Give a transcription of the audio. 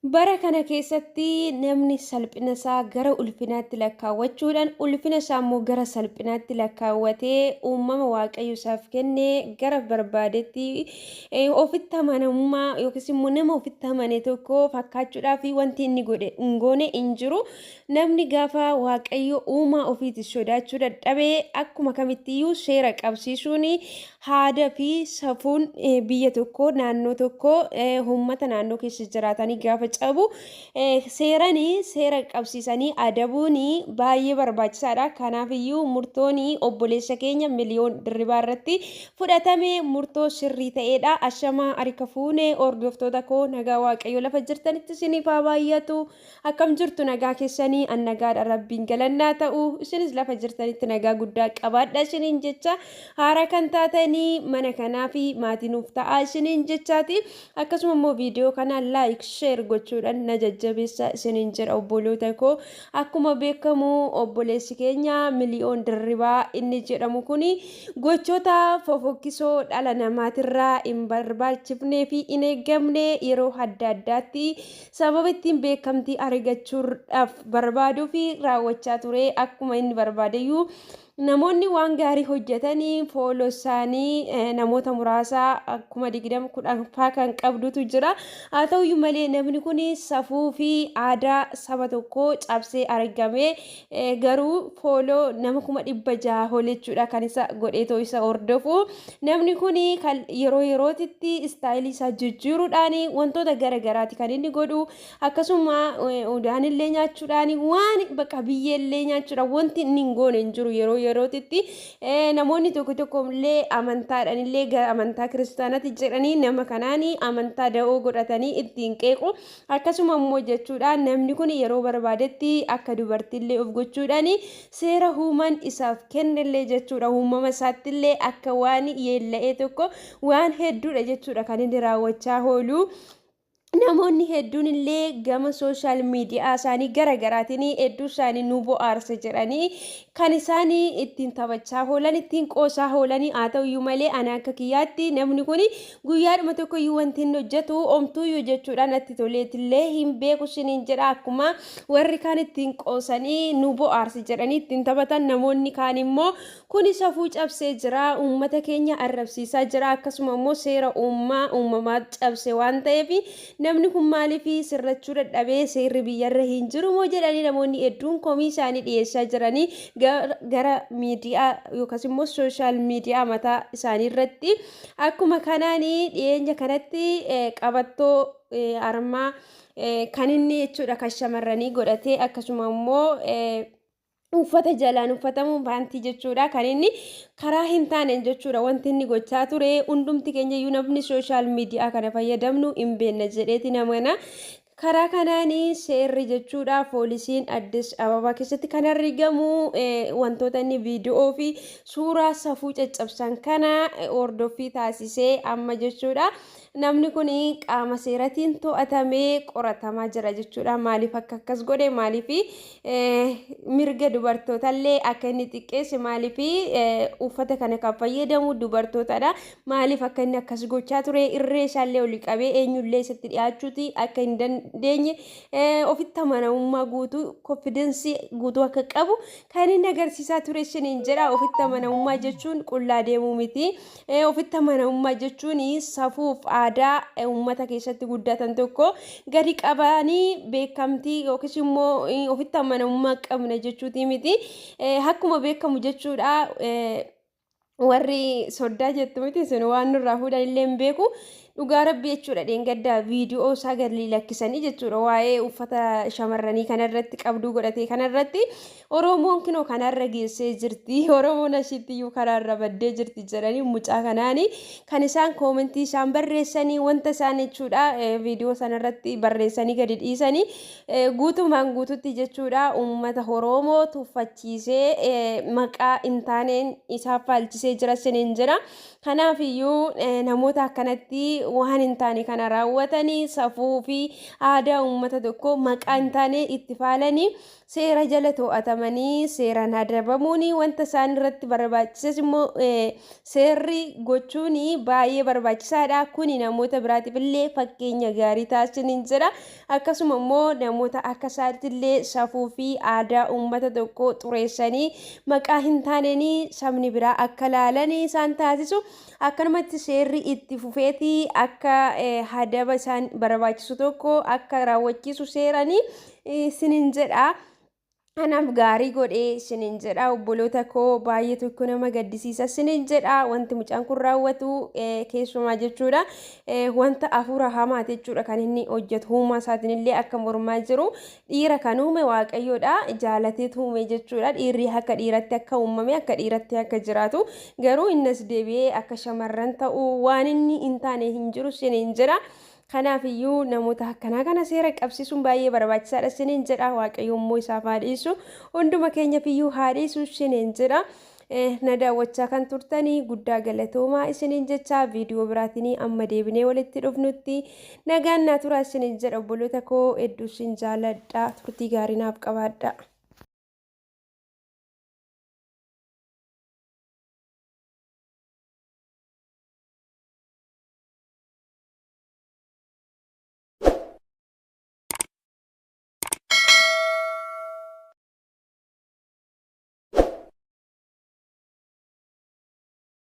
Bara kana keessatti namni salphina isaa gara ulfinaatti lakkaawwachuudhaan ulfina isaa immoo gara salphinaatti lakkaawwatee uumama Waaqayyo isaaf kenne gara barbaadetti ofitti amanamummaa yookiis immoo nama ofitti amane tokko fakkaachuudhaaf wanti inni godhe hin goone hin jiru. Namni gaafa Waaqayyo uumaa ofiiti sodaachuu dadhabe akkuma kamittiyyuu seera qabsiisuun haada fi safuun biyya tokkoo naannoo tokkoo uummata naannoo keessa jiraatanii gaafa cabu seeranii seera qabsiisanii adabuun baay'ee barbaachisaadha. Kanaaf iyyuu murtoon obboleessa keenya Miliyoon Dirribaa irratti fudhatame murtoo sirrii ta'eedha. Ashamaa harka fuune hordoftoota koo, nagaa Waaqayyo lafa jirtanitti isiniif haa baay'atu. Akkam jirtu? Nagaa keessanii? An nagaadha, Rabbiin galannaa ta'u. Isinis lafa jirtanitti nagaa guddaa qabaadha isiniin jecha. Haaraa kan taatanii mana kanaa fi maatii nuuf ta'aa isiniin jechaati. Akkasuma immoo viidiyoo kana like, share gochuudhaan na jajjabeessa isiniin jedha, obboloota koo. Akkuma beekamu obboleessi keenya Miliyoon Dirribaa inni jedhamu kuni gochoota fofokkisoo dhala namaatirraa hin barbaachifnee fi hin eeggamne yeroo adda addaatti sababa ittiin beekamtii argachuudhaaf barbaaduu fi raawwachaa ture. Akkuma inni barbaadeyyuu namoonni waan gaarii hojjetanii follow isaanii namoota muraasa 20,000 10 faa kan qabdutu jira. Haa ta'uyyuu malee namni kun safuu fi aadaa saba tokkoo cabsee argame, garuu follow nama 600,000 ol jechuudha kan isa godheetoo isa hordofu. Namni kun kan yeroo yerootitti style isaa jijjiiruudhaan wantoota gara garaati kan inni godhu. Akkasuma udaanillee nyaachuudhaan, waan bakka biyyeellee nyaachuudhaan wanti inni hin goone hin jiru yeroo yerootitti. Namoonni tokko tokko illee amantaadhaan illee gara amantaa kiristaanaatti jedhanii nama kanaan amantaa da'oo godhatanii ittiin qeequ. Akkasuma immoo jechuudha namni kun yeroo barbaadetti akka dubartiillee of gochuudhaan seera uumaan isaaf kennellee jechuudha uumama isaattillee akka waan yeella'ee tokko waan hedduudha jechuudha kan inni raawwachaa oolu. Namoonni hedduun illee gama social media isaanii gara garaatiin hedduu isaanii nu bohaarse jedhanii kan isaanii ittiin taphachaa oolan, ittiin qoosaa oolanii. Haa ta'uyyuu malee ana akka kiyyaatti namni kun guyyaadhuma tokkoyyuu wanti inni hojjetu omtuuyyuu jechuudha natti toleetillee hin beeku isiniin jedha. Akkuma warri kaan ittiin qoosanii nu bohaarse jedhanii ittiin taphatan, namoonni kaan immoo kuni safuu cabsee jira, uummata keenya arrabsiisaa jira, akkasuma immoo seera uumaa uumamaa cabse waan ta'eef namni kun maaliif sirrachuu dadhabee, seerri biyyarra hin jiru moo jedhanii namoonni hedduun komii isaanii dhiyeessaa jiranii gara miidiyaa yookaas immoo social media mataa isaanii irratti. Akkuma kanaan dhiyeenya kanatti qabattoo harmaa kan inni jechuudha kan shamarranii godhatee, akkasuma immoo uffata jalaan uffatamu paantii jechuudha kan inni karaa hin taaneen jechuudha wanti inni gochaa ture hundumti keenya iyyuu namni social media kana fayyadamnu hin beekna jedheeti namana. Karaa kanaan seerri jechuudha poolisiin Addis Ababaa keessatti kan argamu wantoota inni viidiyoo fi suuraa safuu caccabsan kana hordoffii taasisee amma jechuudha namni kun qaama seeratiin to'atamee qoratamaa jira jechuudha. Maaliif akka akkas godhe, maaliif mirga dubartootaallee akka inni xiqqeesse, maaliif uffata kana kan fayyadamu dubartootadha, maaliif akka inni akkas gochaa ture, irree isaallee oli qabee eenyullee isatti dhiyaachuuti akka hin dandeenye, ofitti amanamummaa guutuu, confidence guutuu akka qabu kan inni agarsiisaa ture isiniin jedha. Ofitti amanamummaa jechuun qullaa deemuu miti. Ofitti amanamummaa jechuun safuuf aadaa uummata keessatti guddatan tokko gadi qabanii beekamtii yookiis immoo ofitti amanamummaa qabna jechuuti miti. Akkuma beekamu jechuudha warri soddaa jettu miti sun waan nurraa fuudhan illee hin beeku. Dhugaa Rabbi jechuudha dheengaddaa viidiyoo isaa gadi lakkisanii jechuudha waa'ee uffata shamarranii kanarratti qabduu godhatee kanarratti "Oromoon kinoo kanarra geessee jirti, Oromoon ashitti iyyuu karaarra baddee jirti" jedhanii mucaa kanaani kan isaan comment isaan barreessanii, wanta isaan jechuudha viidiyoo sanarratti barreessanii gadi dhiisanii guutumaan guututti jechuudha uummata Oromoo tuffachiisee maqaa hin taaneen isaaf faalchisee jira siniin jira. Kanaaf iyyuu namoota akkanatti waan hin taane kana raawwatanii safuu fi aadaa uummata tokko maqaa hin taane itti faalanii seera jala to'atamanii seeraan adabamuun wanta isaan irratti barbaachises immoo seerri gochuun baay'ee barbaachisaadha. Kuni namoota biraatiif illee fakkeenya gaarii taasisaniin jira. Akkasuma immoo namoota akka isaatti illee safuu fi aadaa uummata tokko xureessanii maqaa hin taaneen sabni biraa akka laalanii isaan taasisu. Akkanumatti seerri itti fufeetii akka hadaba isaan barbaachisu tokko akka raawwachiisu seeranii isiniin jedha. Kanaaf gaarii godhee isiniin jedha. Obboloota koo, baay'ee tokko nama gaddisiisa isiniin jedha. Wanti mucaan kun raawwatu keessumaa jechuudha, wanta hafuura hamaati jechuudha kan inni hojjetu. Uumaa isaatiin illee akka mormaa jiru. Dhiira kan uume Waaqayyoodha, jaalateetu uume jechuudha. Dhiirri akka dhiiratti akka uumame, akka dhiiratti akka jiraatu, garuu innas deebi'ee akka shamarran ta'u waan inni hin taane hin jiru isiniin jedha. Kanaaf iyyuu namoota akkanaa kana seera qabsiisuun baay'ee barbaachisaadha isiniin jedha. Waaqayyo immoo isaaf haa dhiisu. Hunduma keenyaaf iyyuu haa dhiisu isiniin jedha. Na daawwachaa kan turtanii guddaa galatoomaa isiniin jecha, viidiyoo biraatiin amma deebinee walitti dhufnutti nagaan naa turaa isiniin jedha. Obboloota koo, hedduu isin jaaladha. Turtii gaarii naaf qabaadha.